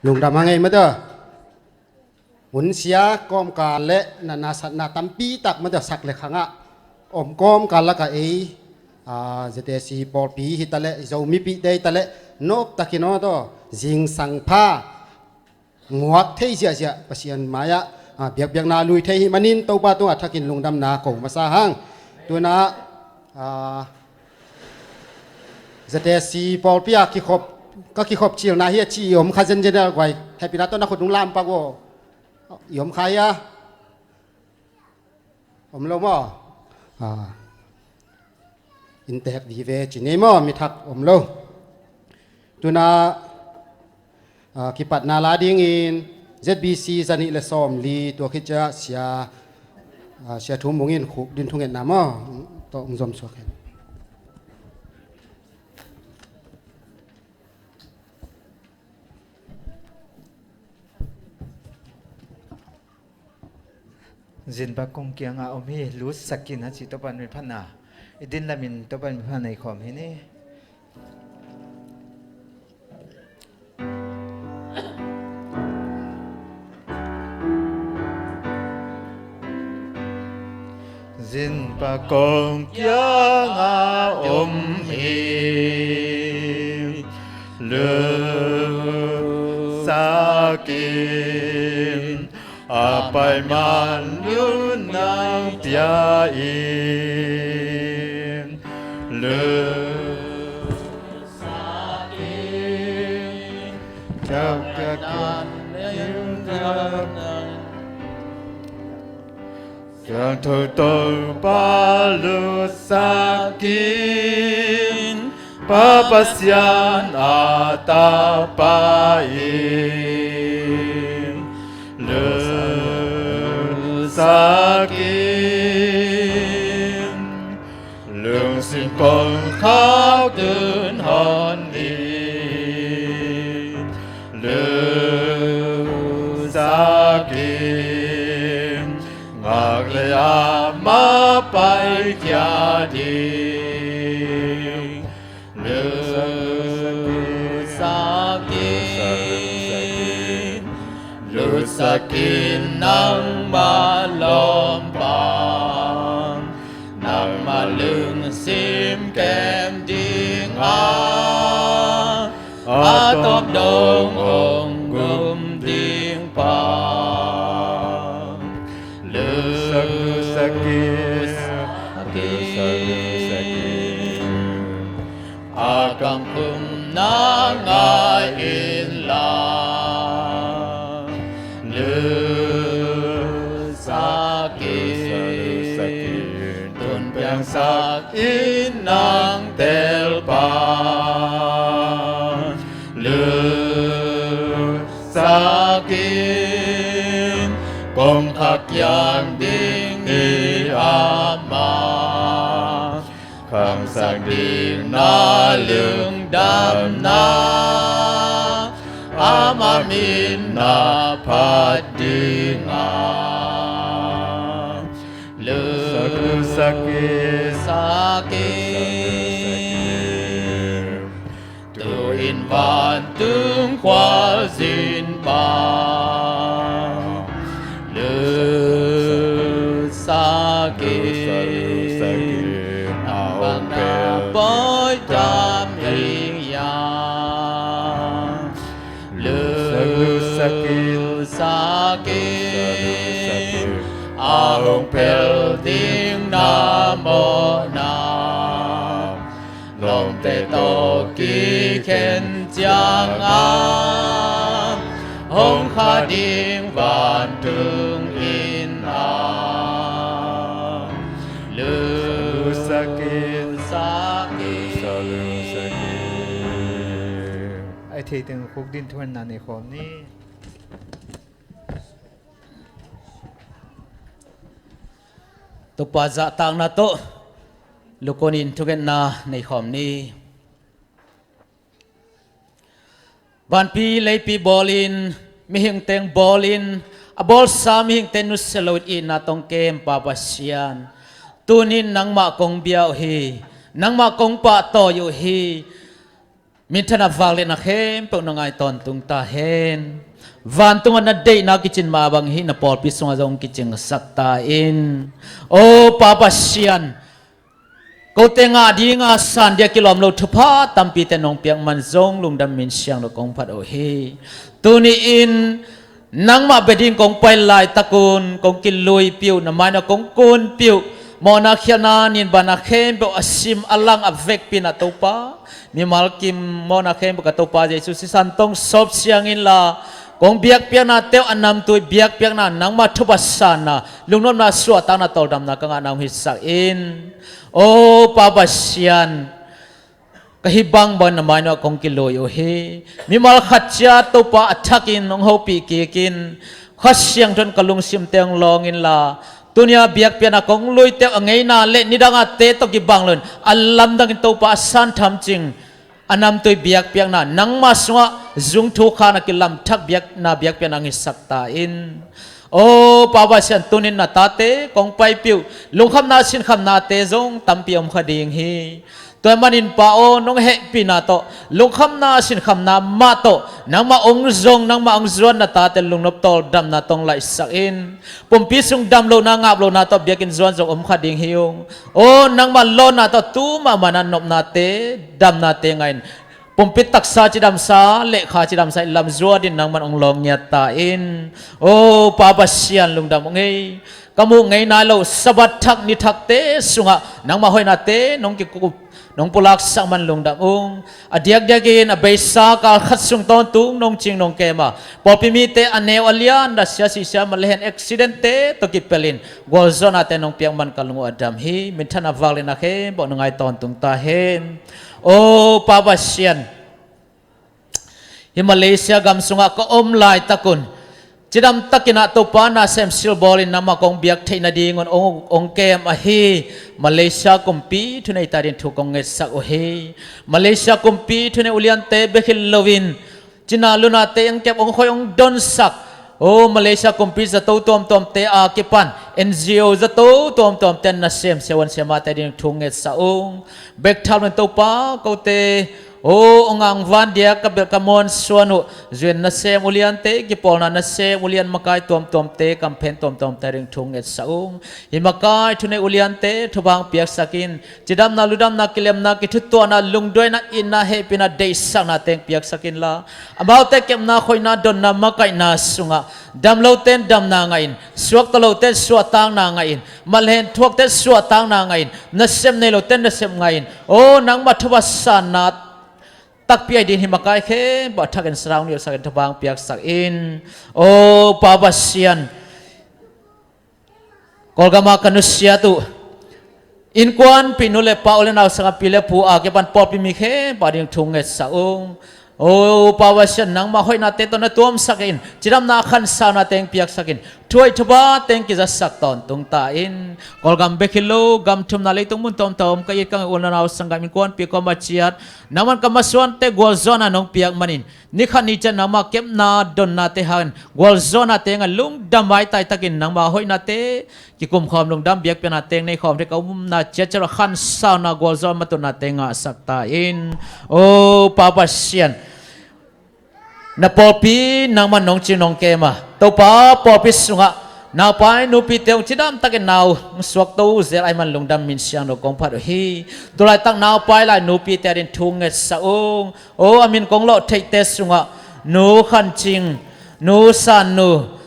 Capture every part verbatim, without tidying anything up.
Lungdam hang ei mate. Hun sia kawmkal le natna satna tampi tak mate sak le khangah om kawmkal lakah ei, a, Z A C pawlpi hi taleh Zomipihte hi taleh noptakin aw taw zingsang pha nguak thei ziahziah Pasian mai-ah, a, biakbiakna lui thei hi manin Topa tungah thakin lungdamna ko masa hang. Tunah, a, Z A C pawlpi ah kikhop, ka kikhop cilna hi a ci i om kha zenzen el guai. Hehpihna tawh na khut hong lampak uh. I om kha hi a. Om lo maw? A, inntek vive ci nei maw, mi thak om lo. Tunah, a, kipatna la dingin Z B C zanih le sawmli tua khit ciah sia, a, Sia Thum Mung in khuk din thungetna maw tawh hong zom suak hen. Zinpa kong kiangah om hi, lutsakin a ci Topa min phatna. I din lamin Topa min phatna i khawm hi ni. Zinpa kong kiangah om hi, lutsakin a pai man lun nang pia in, lutsakin, Siangtho Topa lutsakin, Pa Pasian a tapa in, lutsakin, lungsim kongkhak tun hon in, lutsakin, ngak le a ma paikhia ding, lutsakin, lutsakin nangmah lawm pan, nangmah lungsim kem ding a, a tawp dong hong gum ding pa. Lutsakin, lutsakin, a kangkhumna ngai inla, lutsakin, lutsakin, tun piangsak in nang tel pa. Lutsakin, kongkhak kiang ding i ama, khangsak ding na lungdamna, ama min na phat ding a, lutsakin, lutsakin, tu-in vantung khualzin pa, lutsakin, lutsakin, a hong pel pawi tam hi a, lutsakin, lutsakin, a hong pel ding na mawhna, lawmte tawh kikhen ciangin hong kha ding vantung inn ah, lutsakin, lutsakin. A thei teng khuk din thungetna nei khawm ni. Topa zahtakna tawh lukun in thungetna nei khawm ni. Vanpi leipi bawlin, mihing teng bawlin, a bawlsa mihingte nusia lo-in itna tawh kem Pa Pasian, tuni-in nangmah kong bia uh hi, nangmah kong pahtawi uh hi. Minthanna vak le na khempeuh na ngai tawntung ta hen. Vantungah na deihna kicin mah bang hih na pawlpi sungah zong kicingsak ta in. O Pa Pasian, kote ngah dinga san dia kilawm lo thupha tampite nong piak man zong lungdam min siang lo kong phat uh hi. Tuni-in nangmah bia ding kong pai laitakun kong kiluipih uh, na mainah kong kunpih uh. Mawhna khialhna ninbana khempeuh a sim a lang a vekpi-in ah Topa, mimal kim mawhna khempeuh ka Topa Jesu sisan tawh sawp siang inla, kong biakpiaknate uh a namtui biakpiakna, nangmah thupha sanna, lungnopna, suahtakna, tawldamna ka ngahna hong hisak in. O Pa Pasian, ka hih bangbang na mainah kong kilui uh hi. Mimal khat ciat Topa a thakin hong hopih kikin, Kha Siangtho in ka lungsimte hong lawng inla, tuni-a biakpiakna kong luite uh a ngeina le nidanga te tawh kibang loin a lamdangin Topa a san thamcing, a namtui biakpiakna, nangmah sungah zung thuk khan a kilamthak biakna biakpiakna hong hisak ta in. O Pa Pasian, tunin na tate kong paipih uh, lungkhamna sinkhamnate zong tampi om kha ding hi. Tua ahih manin Pa aw, nong hehpihna tawh, lungkhamna sinkhamna mah tawh, nangmah hong zong, nangmah hong zuan na tate lungnop tawldamna tawh hong laihsak in. Pumpi sung damlohna ngaplohna tawh biakinn zuan zong om kha ding hi ung. O nangmah lawnna tawh tu mahmah na nopnate, damnate ngah in. Pumpi taksa cidamsa, lehkha cidamsa in lamzuatin nangman hong lawng ngiat ta in. O Pa Pasian, lungdam ung ei. Ka muh ngei nai lo Sabbath thak ni thakte sungah nangmah hoihnate nong kikup, nong pulaksak man lungdam ung. A diakdiakin a beisa kal khat sung tawntung nong cing nong kem a, pawlpi mite a neu a lian, na sia sih sia man le hen accidentte tawh kipelin gualzawhnate nong piak man ka lung uh a dam hi. Minthanna vak le na khempeuh na ngai tawntung ta hen. O Pa Pasian, hih Malaysia gam sungah ka om laitakun cidamtakin ah Topa nasem silbawlin nangmah kong biak theih nadingun hong, hong kem ahi Malaysia kumpi thuneite adingin thu kong ngetsak uh hi. Malaysia kumpi thunei uliante bek hi loin cina lunate hong kep, hong hoih, hong donsak, o Malaysia kumpi zato tuamtuamte a kipan N G O zato tuamtuamte nasem siavuan siamahte adingin thu ngetsak ung. Bek tham loin Topa, kote, o, hong angvan dia ka belh ka muansuan uh zuin nasem uliante, kipawlna nasem ulian makai tuamtuamte, kamphen tuamtuamte adingin thu ngetsak ung. Hih makai thunei uliante thupha hong piaksak in. Cidamna, ludamna, kilemna, kithutuahna, lungduaina, itna, hehpihna, deihsakna teng piaksak inla, amaute kepna, khoihna, donna, makaihna sungah damlote in damna ngah in, suakta lote in suahtakna ngah in, mah le hen thuakte in suahtakna ngah in, nasep nei lote in nasep ngah in, o nangmah thupha sanna takpi a ding hih makai khempeuh a thakin surround sak in, thupha hong piaksak in. O Pa Pasian, Kawlgam a ka nusiat uh innkuanpih nu le pa, u le nau, sanggam pi le pu a kipan pawlpi mi khempeuh adingin thu ngetsak ung. O Pa Pasian, nangmah hoihnate tawh na tuamsak in, cidamna khansauna teng piaksak in, thuhoih thupha teng kizatsak tawntung ta in. Kawlgam bek hi lo, gam thumna leitung mun tuamtuam ka it ka ngei u le nau, sanggam, innkuanpih kawm a ciat, nangman ka masuante gualzawhna nong piak manin, ni khat ni ciat nangmah kepna donnate hangin gualzawhnate ngah in lungdam maitai takin nangmah hoihnate kikum khawm, lungdam biakpiakna teng nei khawm thei ka umna ciatciat uh a khansauna gualzawh matutnate ngahsak ta in. O Pa Pasian, na pawlpi nangman nong cing nong kem a, Topa, pawlpi sungah naupai nupite hong cidamtakin nau hong suakto uh zel ahih man lungdam min siang lo kong phat uh hi. Tulaitak naupai lai nupite adingin thu ngetsak ung. O, a min kong lawh theihte sungah Nu Khan Cing, Nu San Nu,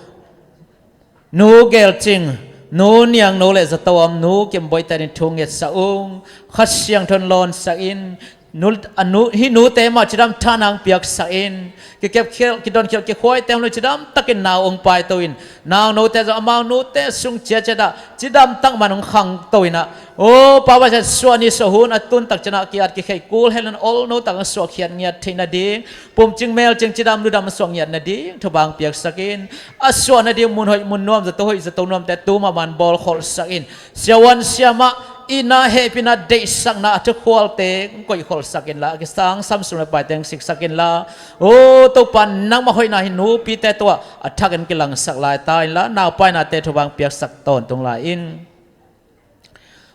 Nu Gel Cing, Nu Niang No le zato a om Nu Kim Boihte adingin thu ngetsak ung. Kha Siangtho in lawnsak in. Nu, a nu, hih nute mah cidam thahna hong piaksak in. Kikepkhialh, kidonkhialh, kikhuaite hong lo cidamtakin nau hong paito in, nau note zong amau nute sung ciatciat ah cidamtak man hong khangto in ah, o Pa Pasian, suah ni suah hun a tuntak ciangah ki-at kikhei kul hel in olno tak hong suahkhiat ngiat theih nading, pumcing melcing, cidam ludam suah ngiat nading thupha hong piaksak in. A suah nading mun hoih mun nuam, zato hoih zato nuamte tu mahmah in bawlkholhsak in. Siavuan siamah itna, hehpihna, deihsakna a thukhualte hong koihkholhsak inla, a kisangsam sum le paite hong siksak inla, o Topa, nangmah hoihna hih nupite tungah a thakin kilangsak lai ta inla, naupainate thupha hong piaksak tawntung lai in.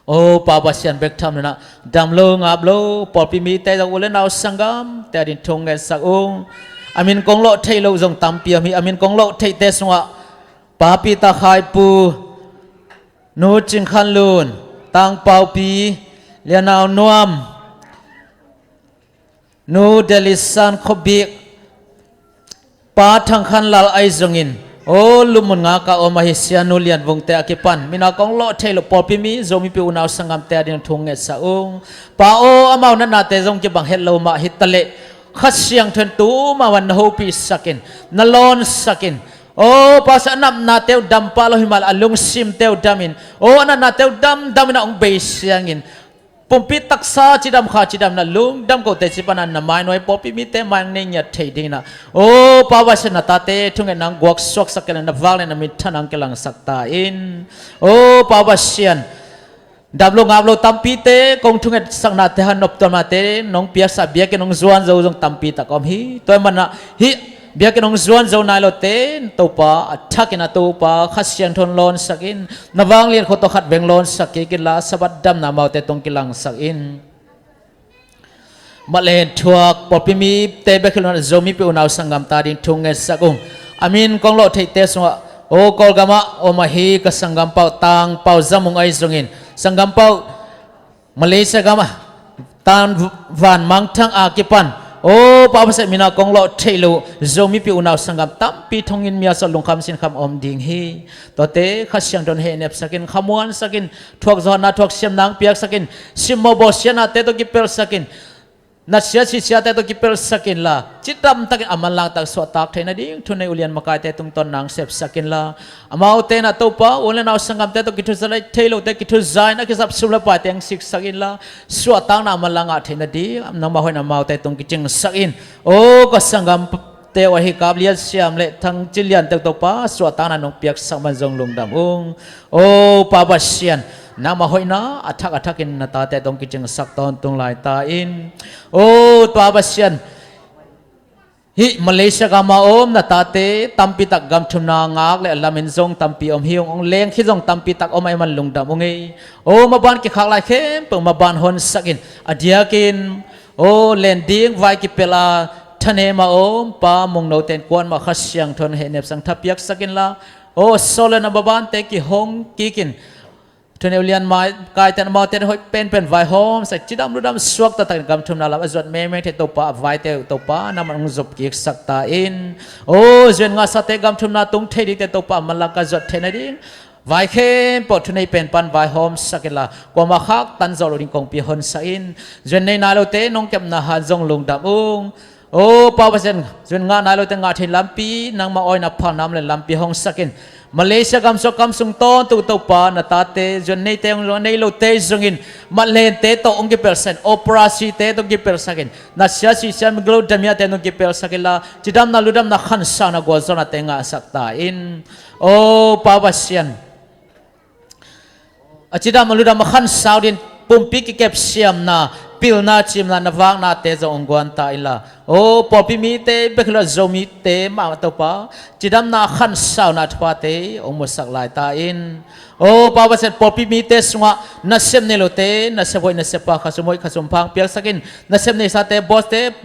O Pa Pasian bek tham lo-in ah, dam lo ngap lo pawlpi mite zong, u le nau sanggamte adingin thu ngetsak ung. A min kong lawh theih loh zong tampi om hi. A min kong lawh theihte sungah Pa Peter Khaipu, Nu Cing Khan Lun, Tang Pau Pi, Lianau Nuam, Nu Delisan Khobik, Pa Thang Khan Lal ahi zongin, o, lupmun ngak a om ahi Sia Nu Lian Vungte a kipan, min a kong lawh theih loh pawlpi mi, Zomi pi unau sanggamte adingin thu ngetsak ung. Pa aw, amau natnate zong kibang het lo mah hi taleh, Kha Siangtho in tu mahmah na hopihsak in, na lawnsak in. O Pa Pasian, a natnate uh dam pah lo hi mah leh, a lungsimte uh dam in, o, a natnate uh damdam in ah hong bei siangin, pumpi taksa cidam, kha cidam in ah lungdam kote ci pan ah na mainuai, pawlpi mite mai-ah nei ngiat thei dingin ah, o Pa Pasian, na tate thungetna hong guak suaksak kei in ah, na vanglian, na minthanna hong kilangsak ta in. O Pa Pasian, dam lo ngap lo tampite, kong thungetsaknate, han noptuamnate nong piaksak, biakinn hong zuan zo zong tampi tak om hi. Tua ahih manin ah hih biakinn hong zuan zo nai lote, Topa, a thakin ah Topa, Kha Siangtho in lawnsak in, na vanglian khut tawh khat veng lawnsak kik inla, Sabbath damna amaute tung kilangsak in. Mah len thuak pawlpi mite bek hi lo-in ah, Zomi pi unau sanggamte adingin thu ngetsak ung. A min kong lawh theihte sungah, o, Kawlgam ah om ahi ka sanggampa uh Tang Pau Zam Mung ahi zongin, sanggampa uh Malaysia gam ah Tan Van Mang Thang a kipan, o Pa Pasian, min a kong lawh theih loh Zomi pi unau sanggam tampi thonginn mite, lungkham sinkham om ding hi. Tuate Kha Siangtho in hehnepsak in, khamuansak in, thuakzawhna thuaksiamna hong piaksak in, simmawh bawlsiatnate tawh kipelsak in, natsia sisiate tawh kipelsak inla, cidam takin a manlang tak suahtak theih nading thunei ulian makaite tungtawn na hong sepsak inla, amaute in ah Topa, u le nau sanggamte tawh kithuza thei lote kithuza in, a kisap sum le paite hong siksak inla, suahtakna a manlang ngah theih nading nangmah hoihna amaute tung kicingsak in. O ka sanggamte uh ahi Kap Lian Siam le Thang Cin Liante uh Topa, suahtakna nong piaksak man zong lungdam ung. O Pa Pasian, nangmah hoihna a thak a thakin na tate tawh hong kicingsak tawntung lai ta in. O Pa Pasian, hih Malaysia gam a om na tate tampi tak gam thumna ngak le a lamin zong tampi om hi ung. Hong leng khit zong tampi tak om ahih man lungdam ung ei. O maban kikhak lai khempeuh maban honsak in, a diakin, o, len ding vai kipelh a thanem a om Pa Mung Note in kuamah Kha Siangtho in hehnepsak in, thapiaksak inla, o, sawt le na mabante kihong kik in, thunei ulian makaite in amaute in hoih penpen vaihawmsak, cidam ludam suak taktakin gam thumna lam a zuat mengmeng thei Topa, a vaite uh Topa nangman hong zop kiksak ta in. O, zuan ngahsate gam thumna tung thei dingte Topa, a manlang ka zuat theih nading vai khempeuh thunei pen pan vaihawmsak inla, kuamah khaktan zawh loh ding kongpi honsak in. Zuan nei nai lote nong kepna han zong lungdam ung. O Pa Pasian, zuan ngah nai lote ngah theih lampi, nangmah awina phalna om le lampi hongsak in. Malaysia gam suak gam sung tawntung Topa, na tate, zuan neite hong zong, a nei lote zongin, matlente tawh hong kipelsak in, operasite tawh hong kipelsak in, natsia sisia, migilo damiate tawh hong kipelsak inla, cidamna ludamna khansauna gualzawhnate ngahsak ta in. O Pa Pasian, a cidam a ludam a khansau dingin pumpi kikepsiamna, pilna, ciimna, na vaknate zong hong guan ta inla, o pawlpi mite bek hi lo, Zomite mah Topa, cidamna a khansauna thuphate hong musak lai ta in. O Pa Pasian, pawlpi mite sungah nasep nei lote nasep hoih, nasep pha, khasum hoih khasum pha hong piaksak in. Nasep neisate, bawste,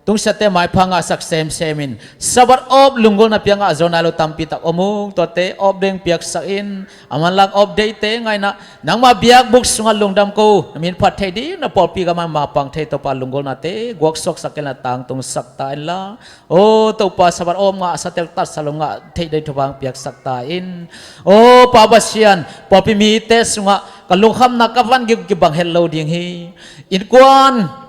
tungsiate maipha ngahsak semsem in. Sabbath awp lunggulhna pia ngah zo nai lo tampi tak om ung. Tuate awp ding piaksak in. A manlang awp deite ngah in ah, nangmah biakbuk sungah lungdam ko, na min phat theih ding, na pawlpi gam ah mapang thei Topa, lunggulhnate guaksuaksak in la, tangtungsak ta inla. O Topa, Sabbath awp ngahsate uh tatsa lo ngah theih ding thupha hong piaksak ta in. O Pa Pasian, pawlpi mite sungah ka lungkhamna, ka van gik kibang het lo ding hi. Innkuan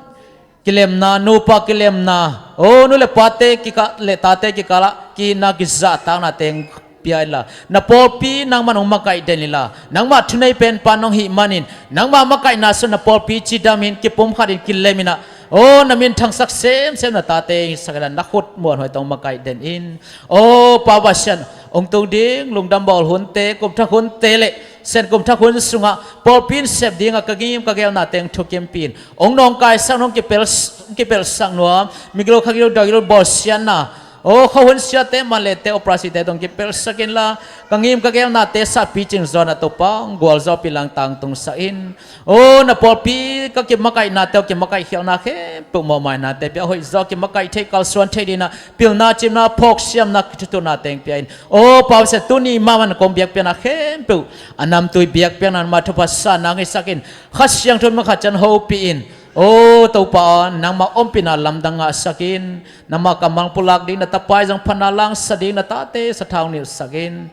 kilemna, nupa kilemna, o nu le pate kikal le tate kikalah ki-itna, kizahtakna teng pia inla, na pawlpi nangman hong makaih den inla, nangmah thunei pen pan hong hih manin, nangmah makaihna sung na pawlpi cidam in, kipumkhat in, kilem in ah, o na min thangsak semsem na tate hong hisak inla, na khut muanhuai tawh hong makaih den in. O Pa Pasian, hong tung ding lungdam bawl hunte, kumthak hunte le Sen kumthak hun sungah pawlpi in sep dingah ka gim ka gelna teng thukimpih in, hong nawngkaisak, hong kipel, hong kipelsak nuam, migilo khagilo dagilo bawlsiatna, Aw khuahun siate, manlete, operasite tawh kipelhsak inla, ka ngim ka gelnate sahpi cing zawh na Topa gualzawhpih lang tangtungsak in. Aw na pawlpi ka kimakaihna tawh kimakaihkhialhna khempeuh mawhmainate pia, hoihzaw kimakaih theih kalsuan theih dinah pilna cimna phawksiamna kithutuhna teng pia in. Aw Pasian, tuni mahmah kong biakpiakna khempeuh a namtui biakpiakna, nangma thupha sa nang hisak in. Kha Siangtho min khat ciang hopih in. Aw Topa, nangma ompihna lamdang ngahsak in. Nangma kammal pulak ding, na tapai zong phatna langsak ding, na tate sathau nilhsak in.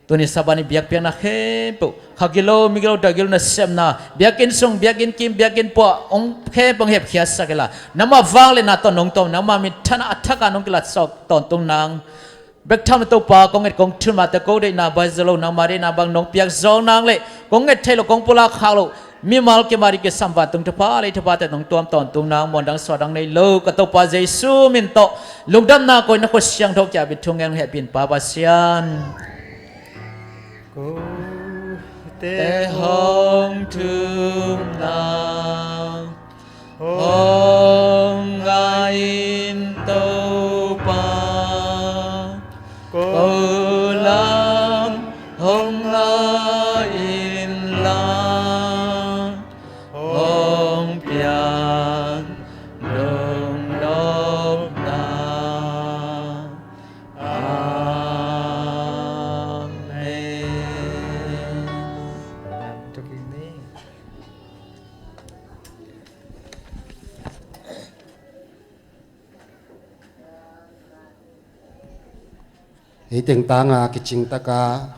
Tuni Sabbath ni biakpiakna khempeuh, kha gilo, mi gilo, dai gilo nasepna, biakinn sung, biakinn kim, biakinn puah hong khempeuh hong hepkhiatsak inla, nangma vangliatna tawh nong tawm, nangma minthanna a thak a nong kilat sawk tawntung nang. Bek tham Topa, kong nget kong thum mate, ko deihna bang hi zo lo, nangma deihna bang nong piak zawk nang leh, kong nget theih loh, kong pulak khak loh mimal kimah ding kisam vantung thupha leh i thuphate nong tuam tawntung nang. Muan dang suah dang nei lo ka Topa Jesu min tawh lungdamna ko in, na khut siangtho kiangah biak thu ngen hong hehpih in Pa Pasian. Kote hong thumna hong ngah in Topa, ko lam hong ngah inla, hong piang lungnopna. Amen. Hei teng tanga kicingtaka,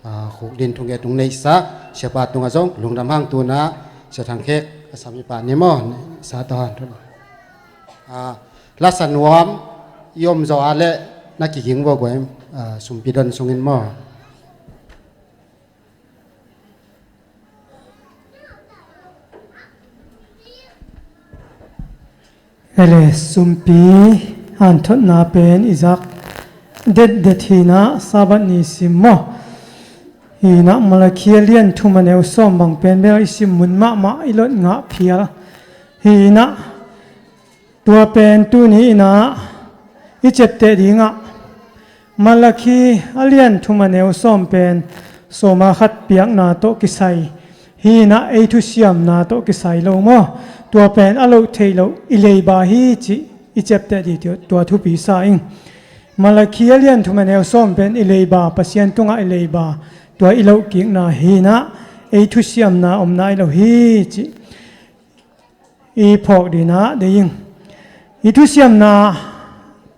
ah, khukdin thunget hong neihsa siapa tungah zong lungdam hang. Tuna Sia Thang Khek a samipa ni maw, sa tawh han thun. Ah, lasa nuam i om zaw a leh na kiging vua guai, ah, sumpi don sungin maw. Ele sumpi hanthotna pen i zak detdet hinah Sabbath ni sim maw? Hinah Malakhi a lian thum a neu sawm bang pen bel i sim mun mahmah, i lot ngah phial hinah. Tua pen tuni inah i ciapteh dingah Malakhi a lian thum a neu sawm pen sawma khat piakna tawh kisai hinah, ei thusiamna tawh kisai lo maw? Tua pen a loh theih loh i leiba hi cih i ciapteh ding, tua thupi sa ing. Malakhi a lian thum a neu sawm pen i leiba, Pasian tungah i leiba, tua i lohkikna hinah, ei thusiamna omna hi lo hi cih i phawk dinah deih ing. I thusiamna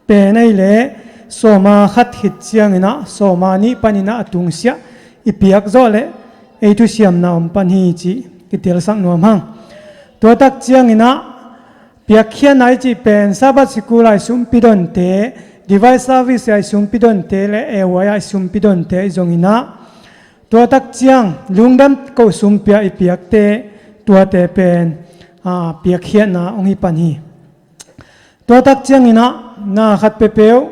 pen ahih leh sawma khat khit cianginah sawma nih paninah a tungsiah i piak zawh leh ei thusiamna om pan hi cih kitelsak nuam hang. Tua tak cianginah piakkhiatna i cih pen Sabbath sikul a i sumpi donte, Divine Service a i sumpi donte le A Y a i sumpi donte i zonginah tua tak ciang lungdam koh sumpia i piakte, tuate pen, aa, piakkhiatna hong hi pan hi. Tua tak cianginah na khat peuhpeuh,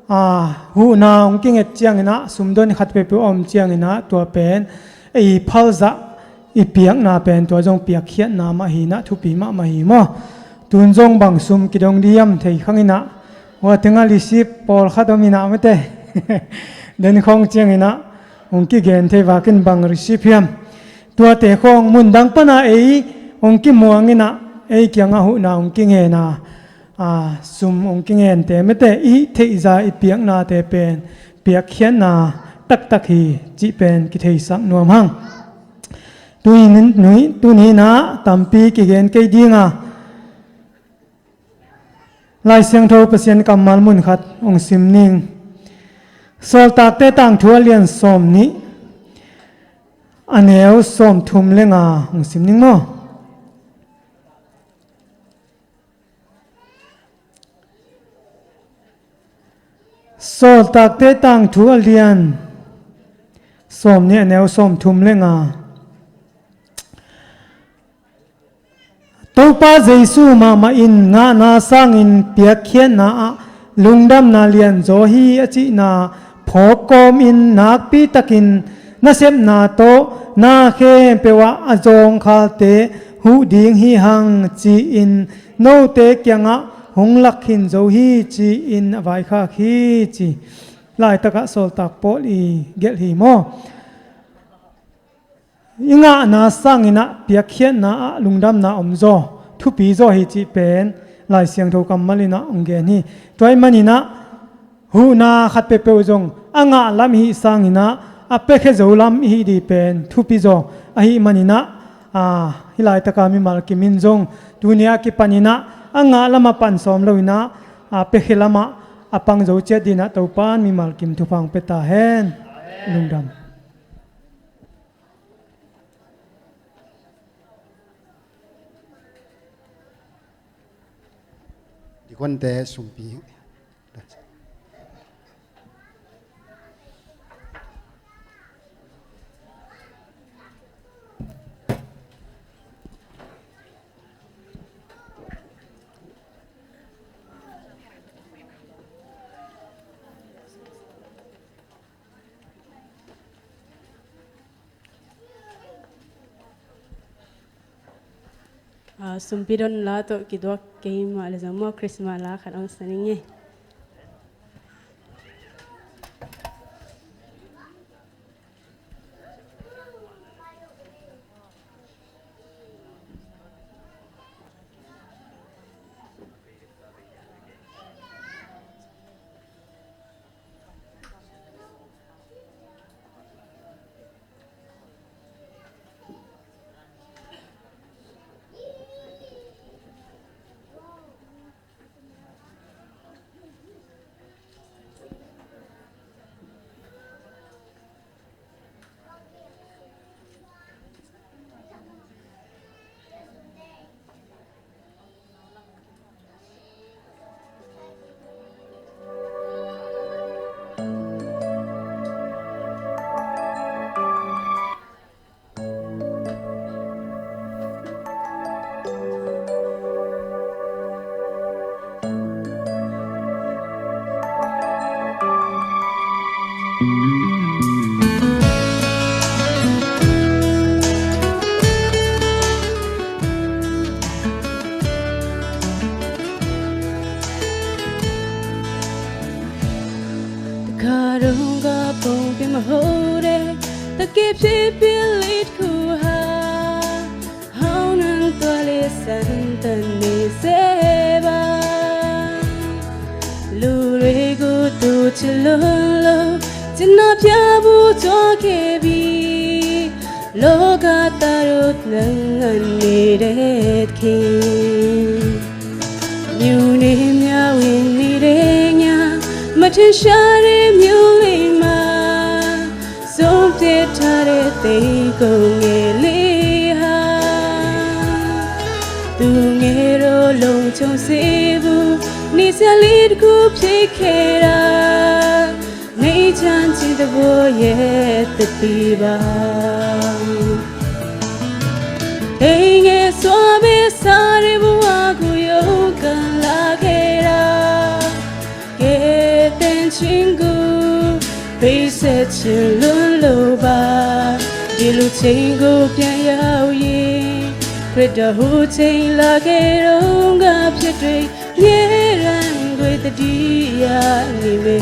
aa, huhna hong kinget cianginah, sumdon khat peuhpeuh a om cianginah tua pen i phalzah i piakna pen tua zong piakkhiatna mah hinah, thupi mahmah hi maw? Tun zong bang sum kidong diam thei khanginah, hua tengah receipt pawlkhat om inah mate. Den khawng cianginah hong kigen thei vakin bang receipt hiam? Tuate khawng mundang pana ei hong kimuanginah ei kiangah huhna hong kingena, a, sum hong kingente mate, i theihza i piaknate pen piakkhiatna taktak hi cih pen kitheisak nuam hang. Tuni, tuni, tuninah tampi kigen kei dinga, Lai Siangtho Pasian kammal munkhat hong sim ning. Sawltakte Tangthu a lian sawm nih a neu sawm thum le nga hong sim ning maw? Sawltakte Tangthu a lian sawm nih a neu sawm thum le nga. Topa Jesu mahmah in ngahna sangin piakkhiatna ah lungdamna lianzaw hi a cihna phawk kawmin nakpitakin nasepna tawh na khempeuh ah a zawngkhalte huh ding hi hang ci-in note kiangah hong lak khin zo hi ci-in a vaikhak hi ci. Laitakah sawltak Paul i gelh hi maw? I ngahna sanginah piakkhiatna ah lungdamna om zaw, thupi zaw hi cih pen Lai Siangtho kammal inah hong gen hi. Tua ahih maninah huhna khat peuhpeuh zong a ngah lam ihi sanginah a piakhia zo lam ihi dih pen thupi zaw ahih maninah, a, hih laitaka mimal kim in zong tuni a kipaninah a ngah lamah pan sawm loinah a piakhia lamah a pang zo ciat dinah Topan mimal kim thupha hong pia ta hen. Lungdam. Dikuante sumpi. Ah, sumpi don la tawh kiduak kei mah le zong maw, Christmas la khat hong sa ning e. Kharung ka pong pi mahore, ta ke phi pilit kuha. Hau nan tua le san tan ni seba. Lure gu tu chilolo, china pia bu tua ke bi. Loga tarut nang an ni det king. Miu ni miau in ni de nya, matin share miu lima. Sumte tare te kong e liha. Tu ngero long chong sebu, ni sia lit ku phi kera. Nei chan chin ta bo ye ta ti ba. Tei nge sua be sare bu wa ku yo kan la kera. Kei ten cinggu, pei se cin lun lo ba. Di lu cinggu pian yau yi. Kret da hu cing la kei rong ga pia tui. Nge ran gui ta di ya ni me.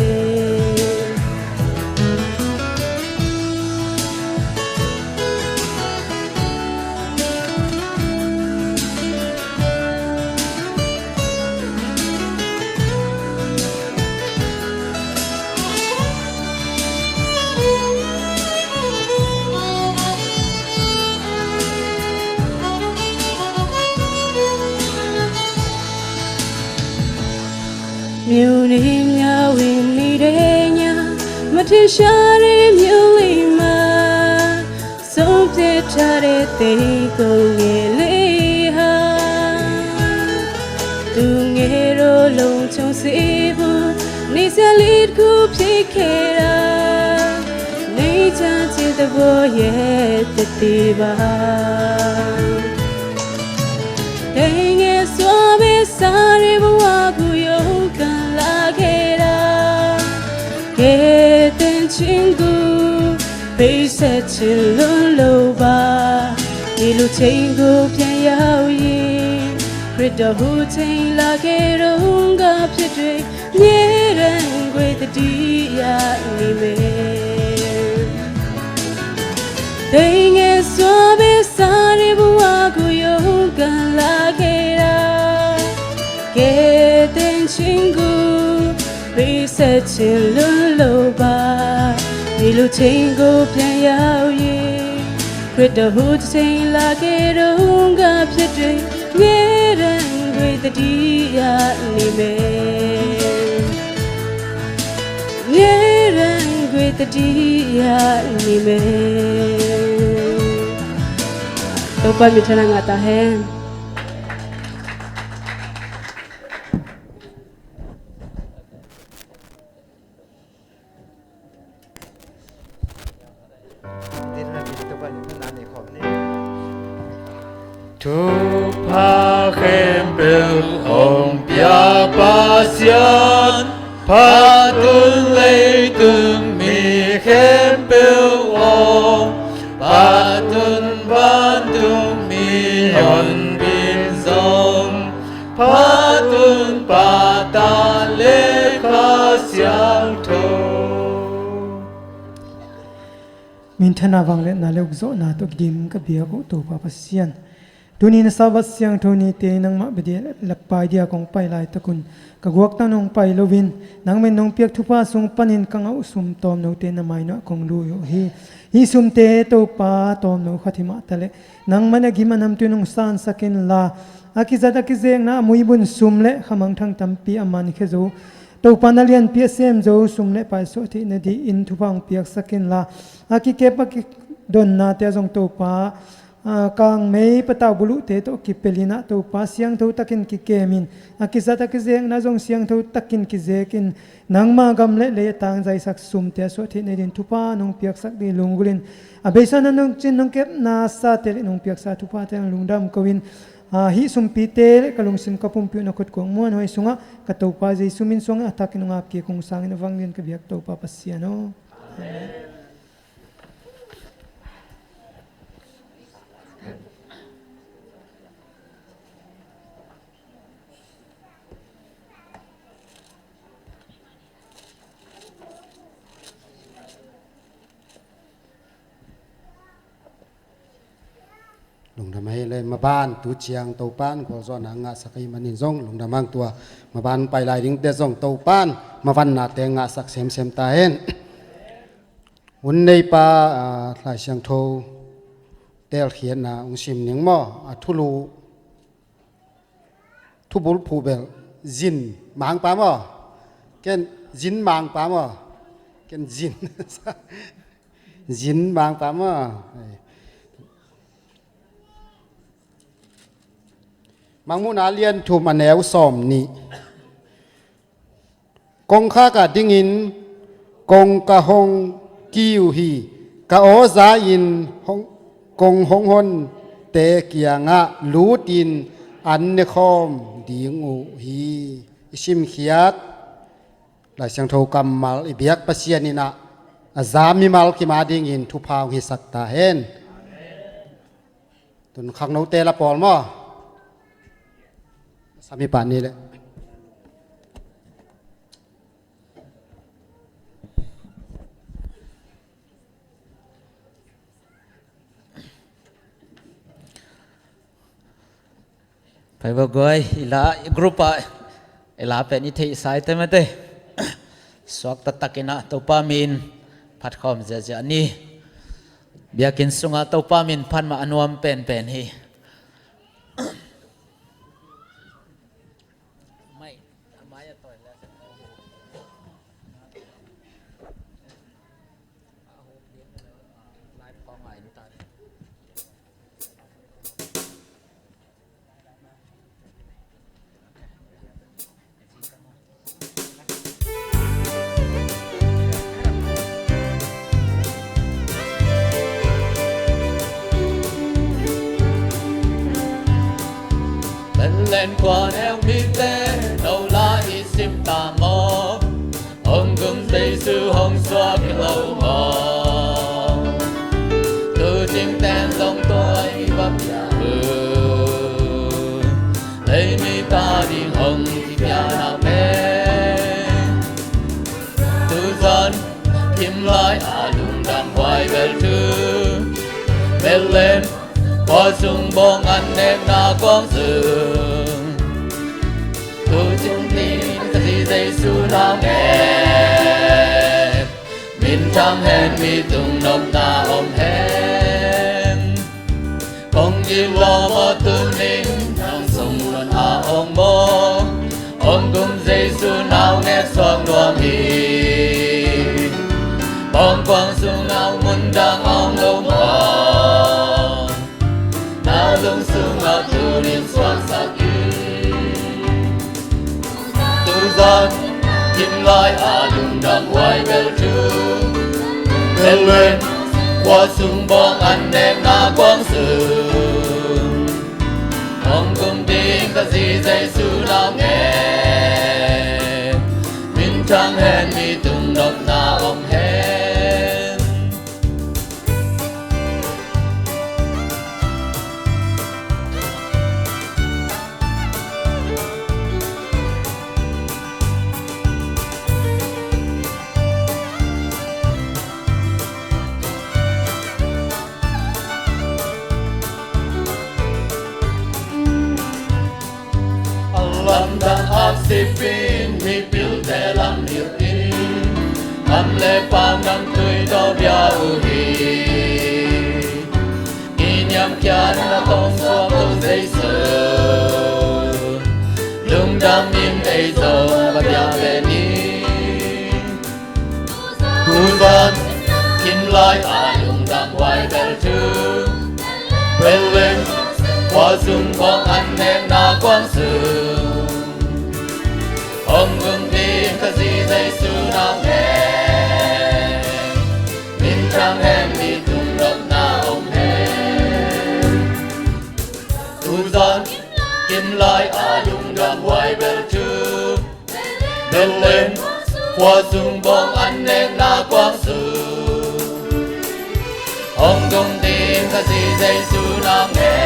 Miu ni miau in ni de nya, matin share miu lima. Sumte tare te kong e liha. Tu ngero long chong sibu, ni sia lit ku phi kera. Nei chan cin ta bo ye ta ti ba. Tei nge sua be sare bu wa ku yo kan la kera. Kei ten cinggu, pei se cin lun lo ba. Ni lu cinggu pian yau yi. တဟူးထိန်လာခဲ့တုန်းကဖြစ်တွေ မြဲတမ်းကွေ့တတိယနေမယ်။ သိငယ်စွာပဲစားတဲ့ဘဝကိုရုန်းကန်လာခဲ့တာ ကယ်တင်ခြင်းကိုပေးဆက်ခြင်းလွန်းလို့ပါ။ ဒီလိုချိန်ကိုပြန်ရောက်၍ ခရစ်တော်ဟူးထိန်လာခဲ့တုန်းကဖြစ်တွေ မြဲတမ်းကွေ့တတိယနေမယ်။ မြဲတမ်းကွေ့တတိယနေမယ်။ တောပါမြင်ထနာငါတာဟဲ။ Thupha khempeuh hong pia Pasian, phat un leitung mi khempeuh aw, phat un vantung mi honpin zong, phat un Pa, Ta le Kha Siangtho. Minthana vangliatna le ukzawhna tawh kidim ka biak uh Topa Pasian, tuni na Sabbath siangtho nite nangmah bia dia lakpai dia kong pai laitakun ka guaktan hong pai loin nangmah in nong piak thupha sung panin ka ngah uh sum tawmnote na mainah kong lui uh hi. Hih sumte Topa tawmno khat hi mah taleh nangmah in a gim a namtui nong sansak inla, a kizat a kizekna a muibun sum le khamangthang tampi a mankhia zo, Topa na lianpi a sem zo sum le pai suah theih nadingin thupha hong piaksak inla, a kikep a kidonnate ah zong Topa, aa, kangmei patau buluhte tawh kipelh in ah Topa siangtho takin kikemin, a kizat a kizekna zong siangtho takin kizekin, nangma gam le lei a tangzaisak sumte a suah theih nadingin thupha nong piaksak ding lunggulhin, a beisa na nong cin nong kepna sate le nong piaksa thuphate ah lungdam ko-in, aa, hih sumpite le ka lungsim ka pumpi uh na khut kuang muanhuai sungah ka Topa Jesu min suangin a thakin hong ap kik hong sangin a vanglian ka biak Topa Pasian aw. Amen. Lungdam ahih leh maban tu ciang Topan gualzawhna ngahsak ahih manin zong lungdam hang, tua maban pai lai dingte zong Topan mavannate ngahsak semsem ta hen. Hun neipa, aa, Lai Siangtho telkhiatna hong sim ning maw, a thulu thubul phuh bel zin mangpa maw? Ken zin mangpa maw? Ken zin zin mangpa maw? Mangmuhna lian thum a neu sawm nih. Kongkhak ah dingin kong ka hong ki uh hi. Ka aw za-in hong, kong hong honte kiangah lutin an nekhawm ding uh hi. I simkhiat Lai Siangtho kammal i biak Pasian in ah a za mimal kim a dingin thupha hong hisak ta hen. Tun khangnote la pawl maw? Sami pah ni le. Pai bawk guai, i la, i group ah i la pen i theihsa i te mate. Suak taktakin ah Topa min phatkhawm ziahziah ni. Biakinn sungah Topa min phat mah a nuam penpen hi. Len len kua neu mite no la i sim ta maw? Hong gum Jesu hong suak hi lo maw? Tu cing ten zong tua i va pia uh. Lei Kim lai a lungdam huai bel thu, Bethlehem khua sung bawng an nekna kuang sung, tu tung ding ka zi Jesu nau ngen. Minthang hen, mi tung nopna om hen. Kong gilo maw tuning nang sung lun a ong maw? Ong gum Jesu nau nget suak nuam hi. Bawng kuang sung nau mun dang ong lo maw? Na lung sung a tuning suaksak hi. Tuzan kim lai a lungdam huai bel thu, Bethlehem khua sung bawng an nekna kuang sung, ong gum ding ka zi Jesu nau ngen. Minthang hen, mi tung nopna om hen. A lamdang aksipin mipilte lam hilhin, lam le pang nam tui tawh bia uh hi. I niamkhiatna kong suak lo Jesu, lungdam in ei zong va bia ve ni. Tuzan kim lai a lungdam huai bel thu, Bethlehem khua sung bawng an nekna kuang sung, ong gum ding ka zi Jesu nau ngen. Minthang hen, mi tung nopna om hen. Tuzan kim lai a lungdam huai bel thu, Bethlehem khua sung bawng an nekna kuang sung, ong gum ding ka zi Jesu nau ngen.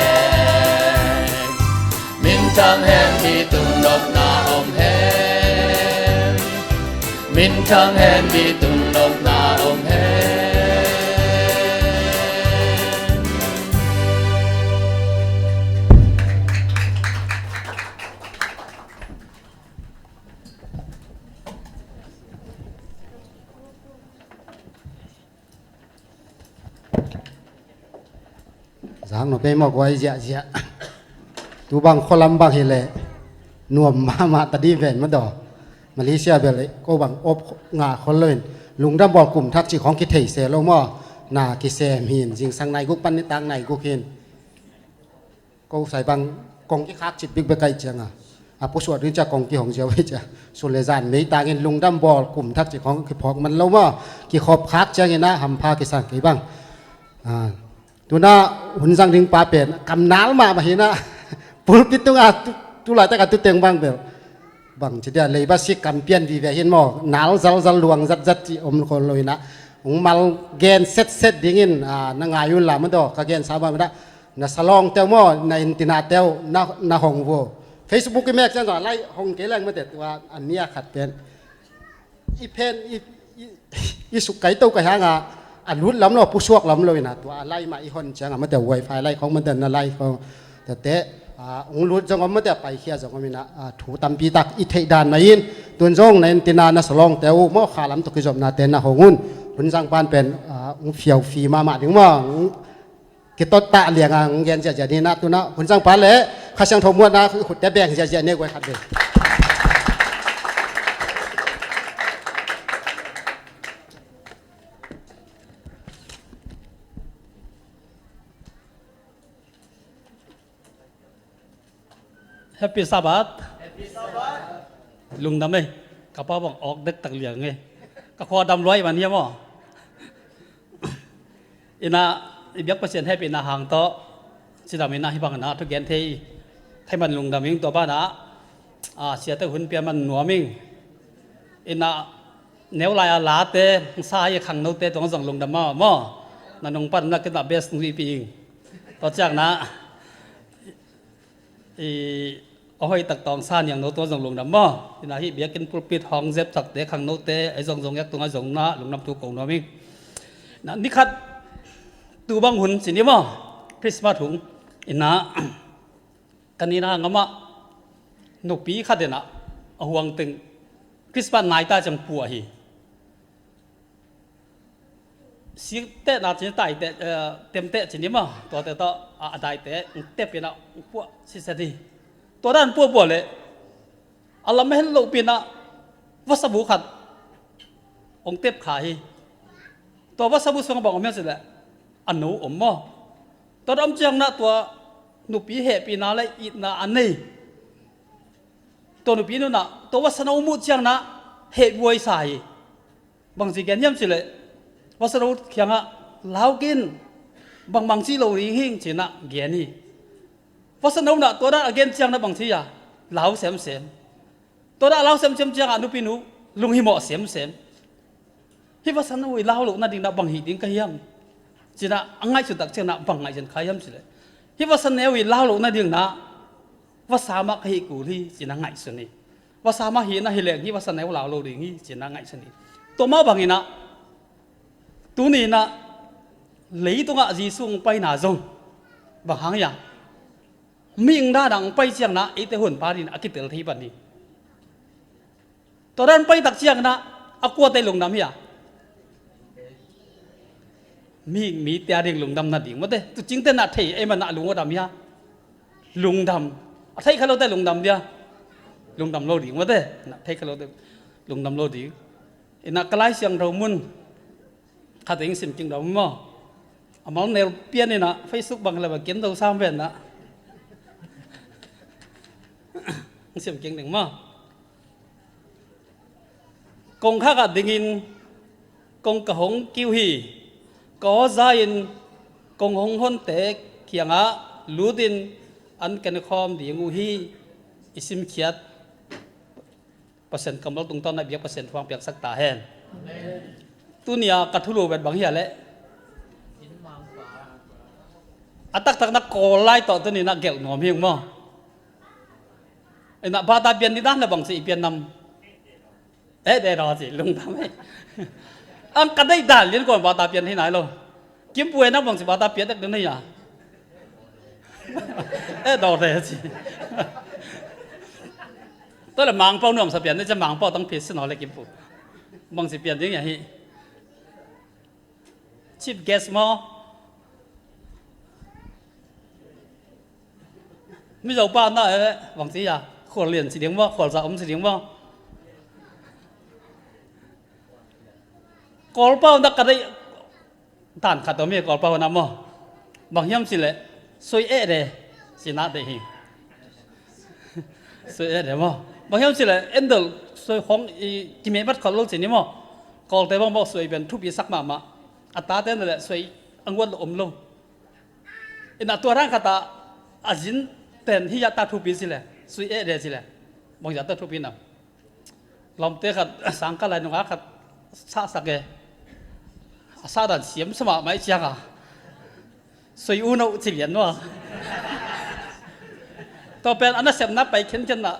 Minthang hen, mi tung nopna om hen. Minthang hen, mi tung nopna om hen. Zang no pei mawk huai ziahziah. Tu bang khualam bang hileh nuam mahmah ta dih ven madaw. Malaysia bel ko bang op nga khol loin lungdam bawl kum thak cih khong kithei se lo maw. Na kisem hin, zingsang nai guk pan nitak nai guk hin. Ko sai bang kong kikhak cip bikbek aih cianga a pusuat ding cia kong kihong ziau aih cia. Sun le zan meitangin lungdam bawl kum thak cih khong kiphawk man lo maw. Kikhop khak ciangin a hampha kisang kei bang. Tuna hun zang ding pa pen kamnal mahmah hinah pulpit tunga tu, tu laitak a tuteng bang bel bang ci dia leiba sik kam pian vive hin maw, nal zalzal luang zatzat ci om khol lo hinah. Ung mal gen setset dingin na ngai un la madaw ka gensa bang hinah. Na salawngte uh maw, na intinate uh na hong vo. Facebook i mek ciang zong a lai hong kei leng mate tua a nia khat pen i phen i, i, i suk kai to kai hanga a lut lam lo, pusuak lam lo ina tua a lai mah i hon cianga mate wifi lai khong mate na lai khong tate ung lut zong om mate paikhia zong om ina thu tampi tak i theih dan mah in tun zong na intina na salawngte uh maw kha lam to kizopnate na hong un hun zang pan pen ung fiaufi mahmah ding maw. Kitot tah lianga hong gen ziahziah ni na tuna hun zangpa le Kha Siangtho muatna khutte beng ziahziah ni guai khat ve. Happy Sabbath. Lungdam ei. Ka pa bang awk dektak liang ei. Ka khua dam luai man hiam aw? Ina i biak Pasian hehpihna hang tawh cidam ina hibang ina thugen thei theiman lungdam ing tua bana a siate hun pia man nuam ing. Ina neu lai a late sa i khangnote tuang zong lungdam maw maw? Na nungpan na kina best nuihpih ing. Tua ciangna i A hoih tak tawng sa niang no tua zong lungdam maw. Ina hih biakinn pulpit hong zep takte khangnote ei zong zong yak tungah zong na lungdam thu ko nuam ing. Na nikhat tu bang hun ci ni maw, Christmas hung ina, kan ina ngamah nupi khat ina a huang teng Christmas naita ciang puah hi. Siktehna cin taiteh, eh, temteh cin i maw, tuate tawh a, a daite tep ina puah siset hi. Tua dan puahpuah leh a lam a het lohpi ina vasabu khat hong tep kha hi. Tua vasabu sungah bang om hiam cih leh a no om maw. Tua dan om ciang ina tua nupi hehpihna le itna a nei tua nupi nunah tua vasano muh ciang ina hehbuai sa hi. Bangci gen hiam cih leh vasano kiangah lau kin, bangmang ci lo ding hing ci ina gen hi. Vasano ina tua dan a gen ciang ina bangci a lau semsem. Tua dan a lau semsem ciangah nupinu lunghimawh semsem. Hih vasano i lau lohna ding ina bang hih ding ka hiam ci ina a ngaihsun tak ciang ina bang ngaihsun kha hiam cih leh hih vasano i lau lohna ding ina vasa mah ka hih kul hi ci ina ngaihsun hi. Vasa mah hi ina hi leng hih vasa neu lau lo ding hi ci ina ngaihsun hi. Tua mah bang ina tuni ina leitungah Jesu hong paina zong bang hang hiam, mihing dan a hong pai ciang ina eite hunpa ding a kitel thei pan hi. Tua dan pai tak ciang ina a kuate lungdam hiam? Mihing mite a ding lungdam nading mawte. Tuucingte na thei ei man a lung a dam hiam? Lungdam. A thei kha lote lungdam dia? Lungdam lo ding mawte. Na thei kha lote lungdam lo ding. Ina ka Lai Siangtho mun khat ing sim king dam maw. A mal neu pian ina Facebook bang le bang kin do sam ven na. Sim king ding maw. Kongkhak ah dingin kong ka hong kiu hi. Ka aw za-in kong hong honte kiangah lutin an ka ne khawm ding uh hi. I simkhiat Pasian kammal tungtawn a biak Pasian thu hong piaksak ta hen. Tuni a ka thulu vet bang hia leh a taktak na Kawl lai tawh tuni na gelh nuam hi ung maw. Ina bata pian ding dan na bang ci i pian nam. Eh, de daw ci lungdam hi. Ang ka deih dan lian kuan bata pian hi nai lo. Kimpu e na bang ci bata pian dek ding na hia. Eh, daw de ci. Tua le Mangpau nuam sa pian ne cia Mangpau tang phi sin aw le Kimpu. Bang ci pian ding hia hi. Chief guest maw? Mizo pa na eh bang ci ya. Khual lian ci ding maw, khual za om ci ding maw? Kawlpau na ka deih dan khat om hi, Kawlpau na maw. Bang hiam ci leh soi eh de ci na deih hi. Soi eh de maw. Bang hiam ci leh endol soi khong i kimeh mat khol lo ci ni maw. Kawlte bang bawk soi pen thupi sak mahmah. A tate na le soi a nguat lo om lo. Ina tua rang khat a a zin pen hi a ta thupi ci le sui eh de ci le. Bang a ta thupi na. Lawmte khat sangkah lai nungak khat sahsak e. A sahdan siam sa mahmah i cianga soi uh no ci lian nua. Tua pen a nasepna pai khenkhen na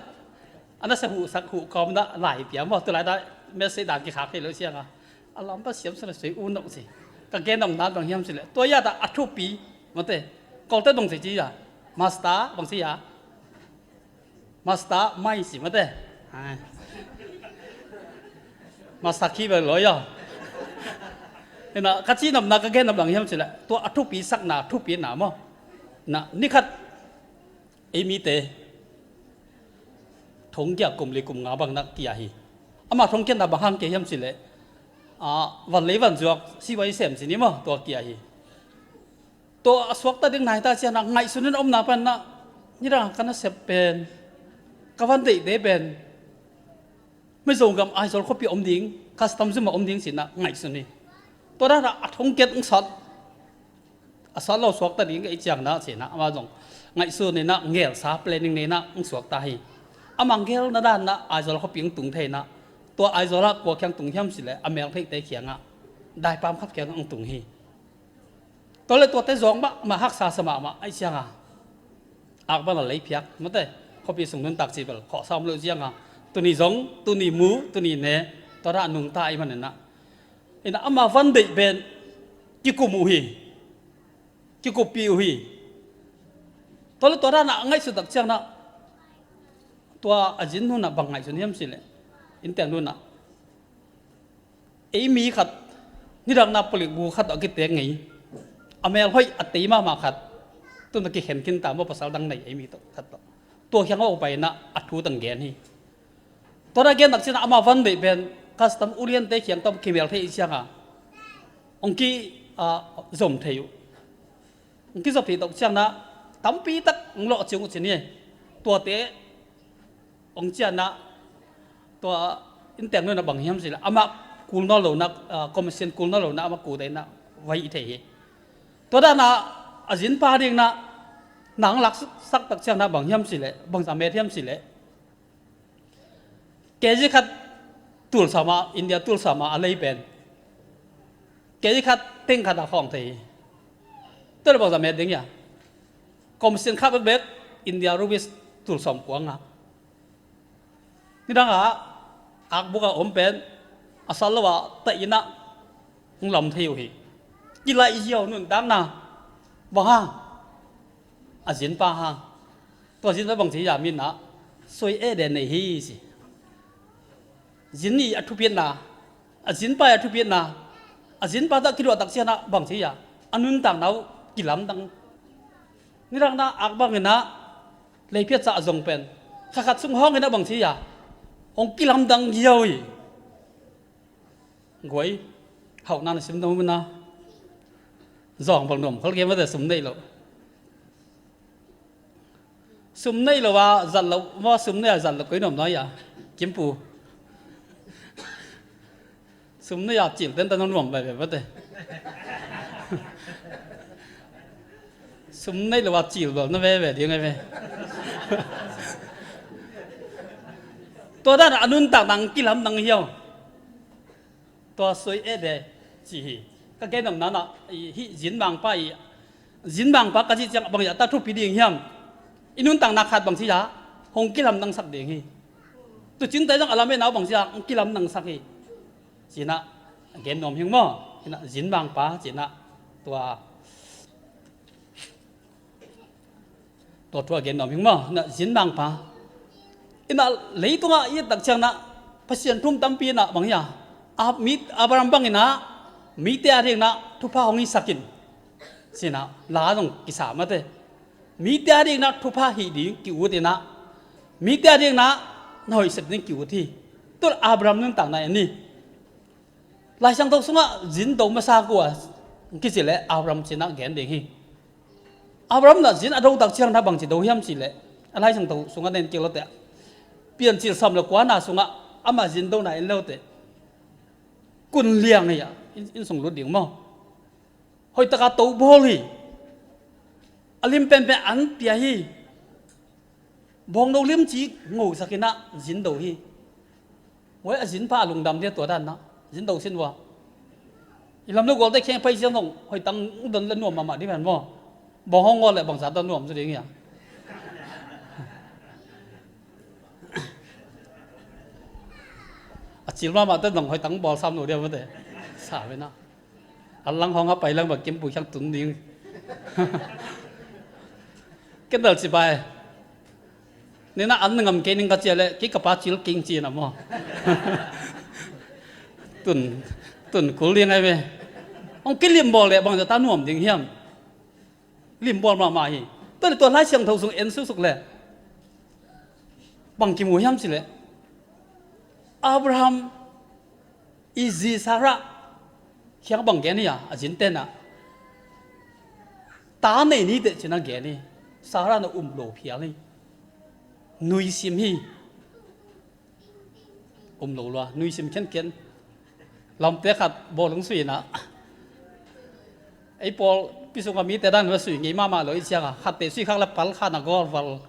a nasep huhsak huhkawm na lai pia maw. Tulai na message dan kikhak thei lo cianga a lampa siam sa na soi uh no ci. Ka gen om na bang hiam ci le tua ya ta a thupi mate. Kawlte dong ci ci ya. Master bang ci ya. Master mai ci mate. Ai. Master key bel lo ya. Ina ka ci nam na ka gen nam lang hiam ci le tua a thupi sak na thupi na maw. Na ni khat ei mite thong kia kum li kum nga bang na kia hi. Ama thong kia na bang hang kia hiam ci le a van lei van zuak si vai sem ci ni maw tua kia hi. Tua a suakta ding nai ta ciana ngaihsun in a omna pan na nidang ka nasep pen ka van deihte pen Mizo gam Aizawl khuapi om ding custom zuma om ding cina ngaihsun hi. Tua dana a thongkiat ng sat a sat lo suakta ding ka i ciang na cina ama zong ngaihsun ina ngelsa planning neina ng suakta hi. Ama ngelna dana Aizawl khuapi ng tung theina tua Aizawl a kua khiang tung hiam cile a mel theihte khianga daipam khat khianga ng tung hi. Tua le tuate zawng mahmah haksa sa mahmah aih cianga akbana lei phiak mate. khuapi sung nuntak cih bel khawhsa om lo cianga, tuni zong, tuni mu, tuni ne, tua dah a nungta ahih maninah, inah ama van deih pen kikum uh hi. Kikuppih uh hi. Tua le tua danah a ngaihsut tak ciangnah, tua a zin nunah bang ngaihsun hiam cih leh, innteek nunah ei mi khat, nidangna palik bu khat a kitek ngei, a mel hoih a tei mahmah khat, tun a kikhen khinta maw, pasal dang nei ei mi tawh khat tawh, tua kiang a pai inah a thu tang gen hi. Tua a gen tak cianah ama van deih pen custom uliante kiang tawh kimel thei i cianga hong ki, ah, zom thei uh. Hong kizop thei tak cianah tampi tak hong lawh ciang uh cin hi. Tuate hong cianah tua innteek nunah bang hiam cih leh, amah kul nawn lonah, ah, commission kul nawn lonah amah kul deinah vai i thei hi. Tua danah a zinpa dingnah nang laksak tak cianah bang hiam cih leh, bangza met hiam cih leh, K G khat tulsam ah, India tulsam ah a lei pen K G khat teng khat a khawng thei hi. Tua le bangza met ding hia? Commission khat bekbek India rupees tulsawm kuang ah. Nidangah akbuk a om pen a sal lo ah taih inah hong lam thei uh hi. Kilaih ziau nuntakna bang hang? A zinpa hang. Tua zinpa bang ci hia, mi inah soi eh den nei hi ci. Zin i a thupitna, a zinpa i a thupitna, a zinpa tawh kiluah tak cianah bang ci hia, a nuntakna uh kilamdang. Nidangna ak banginah leiphiatsa a zong pen kha khat sung hawng inah bang ci hia, hong kilamdang ziau hi. Guai, hauhna na sim dong muna. Zawng bang nuam khol kei mate, sum nei lo. Sum nei lo a zat lo maw, sum nei a zat lo koi nuam nai a. Kimpu. Sum nei a cil ten tan nuam veve mate. Sum nei lo a cil bel na veve ding ai ve. Tua dan a nuntak nang kilamdang hiau. Tua soi eh de ci hi. Ka gen om nanah, i, hih zinmangpa i, zinmangpa ka cih ciang bang hia ta thupi ding hiam? I nuntakna khat bang ci hia, hong kilamdangsak ding hi. Tucin tai zong a lam eh nau bang ci hia, hong kilamdangsak hi. Cinah gen nuam hing maw? Cinah zinmangpa cinah tua Tua thu a gen nuam hing maw? Na zinmangpa. Inah leitungah i et tak ciangnah Pasian thu um tampi inah bang hia? A, mi, Abraham banginah mite a dingnah thupha hong hisak in. Cinah la zong kisa mate. Mite a dingnah thupha hih ding ki-ut inah, mite a dingnah na hoih sep ding ki-ut hi. Tua Abraham nuntakna en ni. Lai Siangtho sungah zin do masa kua kici leh Abraham cinah gen ding hi. Abraham na zin a do tak ciang na bangci do hiam cih leh, a Lai Siangtho sungah nen kik lote, Piancil sawm le kuana sungah ama zin dona en lote, kun liang hi a, inn, inn sung lut ding maw? Hoihtaka to bawl hi. A lim penpen an pia hi. Bawngno limci ngosak inah zin do hi. Huai a zinpa a lungdam dia tua danah zin do sin ua. I lam lo gualte kheng pai siang dong hoihtang don le nuam mahmah ding pen maw? Bawng hong ngol le bangsa don nuam zu ding hia. A cil mahmah te dong hoihtang bawl sam lo dia mate. Sa ve na. A lang hong a pai lang ba kimpui khiang tun ding. Ken dal ci pai. Nina an ngam kei ning ka cia leh kei ka pa cil king ci na maw? Tun, tun kul ding ai ve. Hong kilim bawl leh bang zata nuam ding hiam? Lim bawl mahmah hi. Tua leh tua Lai Siangtho sung en suksuk leh bang kimu hiam ci leh, Abraham i zi Sarah kiang bang gen hi a, a zin tenah ta nei ni teh cina gen hi. Sarah na um lo phial hi. Nuisim hi. Um lo lua, nuisim khenkhen. Lamte khat bawl hong sui inah, ei pawlpi sungah mite dan va sui ngei mahmah lo i ciangah khatte sui khak le pal khat na gawl val.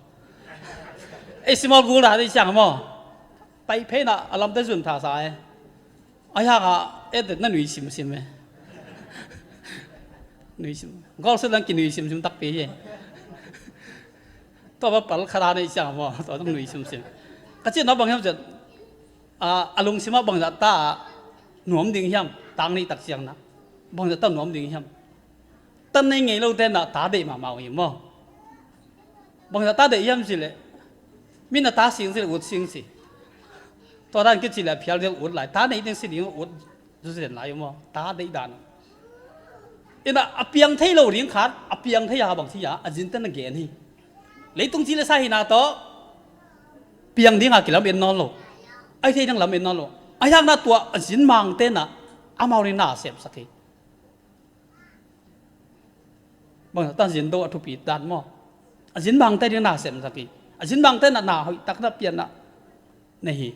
Ei simawl gul dan i ciangah maw? Pai phei na a lamte zun tha sa e. Ai hak a, e det na nui simsim e. Nui sim. Gol se dang ki nui simsim takpi hi. Tua va pal khat a neih ciang maw, tua zong nui simsim. Ka cihna bang hiam ciang, a, a lungsim ah bangzah ta nuam ding hiam, ta neih tak ciang na. Bangzah ta nuam ding hiam. Ta nei ngei lo te na ta deih mahmah uh hi maw. Bangzah ta deih hiam cih leh, mi na ta sing cih leh ut sing ci. Tua dan kici leh a phial ding ut lai, ta nei ding ci ding ut zuzen lai uh maw, ta deih dan. Ina a piang thei lo ding khat, a piang thei a bang ci a, a zin te na gen hi. Leitung ci le sa hi na tawh, piang ding a kilam en nawn lo. Ai thei ding lam en nawn lo. Ai hang na tua a zin mang te na, amau ni na sepsak hi. Bang ta zin do a thupi dan maw. A zin mang te ding na sepsak hi. A zin mang te na, na hoih tak na pian na. Nei hi.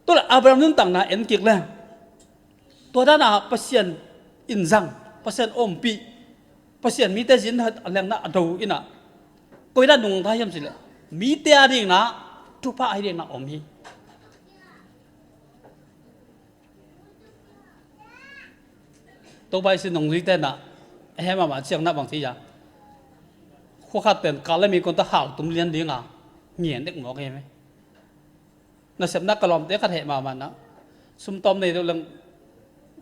Tua le Abraham nuntakna en kik le. Tua dan a Pasian in zang, Pasian ompih, Pasian mite zin a lengna a do ina. Koi dan nungta hiam cih leh, mite a ding na, thupha a hi ding na om hi. Topa i sin nungzui te na, a he mahmah ciang na bang ci a. Khua khat pen kal le mi kon ta hau tum lian ding a, ngen dek mawk hi me. Nasepna ka lawmte khat heh mahmah na. Sum tawm nei deuh leng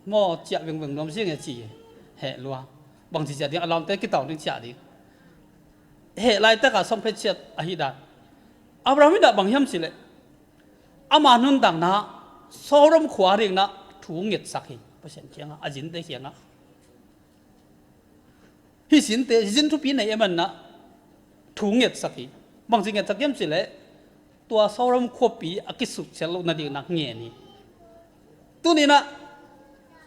maw ciah vengveng nuam zing e ci heh lua. Bang ci ciah ding, a lawmte kitawng ding ciah ding. Heh laitak a sawm phet ciat a hi dan. Abraham in a bang hiam cih leh, ama nuntakna Sodom khua ding na thu ngetsak hi. Pasian kiangah, a zinte kiangah. Hih zinte, zin thupi nei e man na thu ngetsak hi. Bang ci ngetsak hiam cih leh, tua Sodom khuapi a kisukcial loh na ding na ngen hi. Tuni na,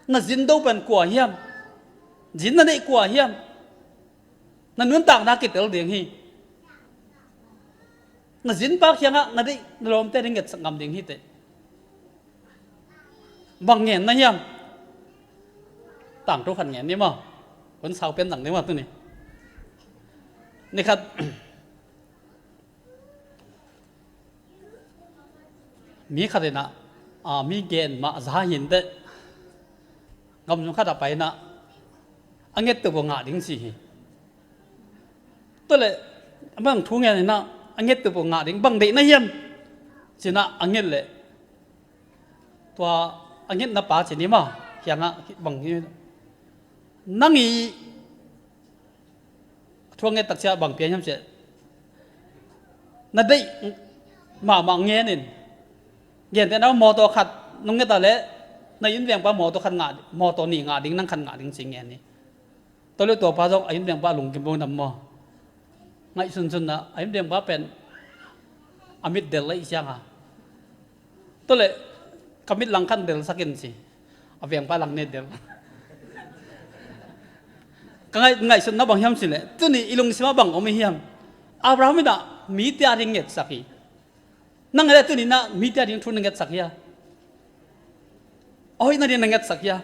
na zin do pen kua hiam? Zin na neih kua hiam? Na nuntakna kitel ding hi. Na zin pa kiangah na deih na lawmte ding ngetsak ngam ding hi teh. Bang ngen na hiam? Tangthu khat ngen ni maw. Hun sau pian zang ni maw tuni. Ni khat, mi khat in a, a, mi gen mah za hi inteh. Gam sung khat a pai in a, a ngettup uh ngah ding ci hi. Tua leh, bang thu ngen in a, a ngettup uh ngah ding, bang deih na hiam? Ci in a, a nget leh. Tua a ngetna pa ci ni maw, kiangah bang hi. Nang i thu a nget tak ciang bang pia hiam cih leh, na deih mahmah ngen in. Genteh na mawtaw khat nong nget a leh, na inn vengpa mawtaw khat ngah, mawtaw nih ngah ding, nang khat ngah ding ci ngen hi. Tua leh tua pa zong a inn vengpa lungkim bo nam maw. Ngaihsun sunna, a inn vengpa pen a mit del lei ciang a. Tua leh ka mit lang khat delsak in ci. A vengpa lang ne del. Ka ngaih, ngaihsutna bang hiam cih leh, tuni i lungsim ah bang om i hiam? Abraham in a mite a ding ngetsak hi. Nang leh tuni na mite a ding thu na ngetsak hia? A hoihna ding na ngetsak hia?